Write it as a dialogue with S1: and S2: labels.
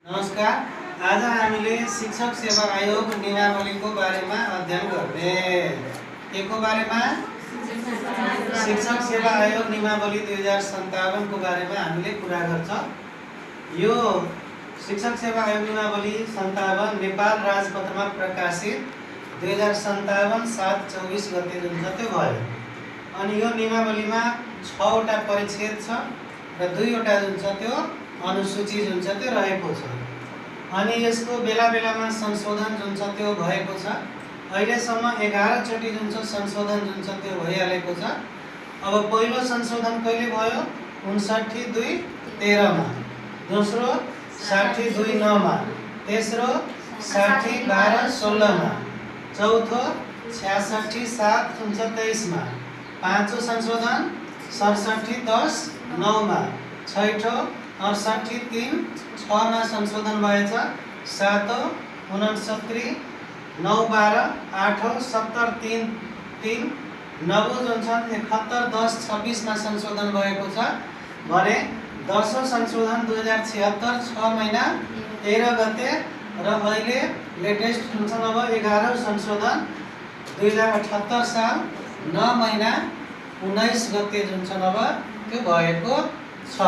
S1: नमस्कार। आज हामीले शिक्षक सेवा आयोग नियमावलीको बारेमा अध्ययन गर्ने। केको बारेमा? शिक्षक सेवा आयोग नियमावली 2057 को बारेमा हामीले कुरा गर्छ। यो शिक्षक सेवा आयोग नियमावली 57 नेपाल राजपत्रमा प्रकाशित 2057 7 24 गते जुन छ त्यो भयो। अनि यो नियमावलीमा 6 वटा परिच्छेद छ र 2 वटा जुन छ त्यो अनुसूची जुन छ त्यो रहेको छ। अनि यसको बेला बेलामा संशोधन जुन छ त्यो भएको छ। अहिलेसम्म 11 चोटि जुन छ संशोधन जुन छ त्यो भइहालेको छ। अब पहिलो संशोधन कहिले भयो? 59/2/13 मा, दोस्रो 60/2/9 मा, तेस्रो 60/12/16 मा, चौथो 66/7/23 मा, पाँचौं संशोधन 67/10/9 मा, छैठौं 68/3/6 मा संशोधन भएछ, सातौं 69/9/12, आठौं 70/3/3, नवौं जुन छ 71/10/26 मा संशोधन भएको छ भने 10औं संशोधन 2076 6 महिना 13 गते र अहिले लेटेस्ट जुन छ अब 11औं संशोधन 2078 साल 9 महिना 19 गते जुन छ अब त्यो भएको छ।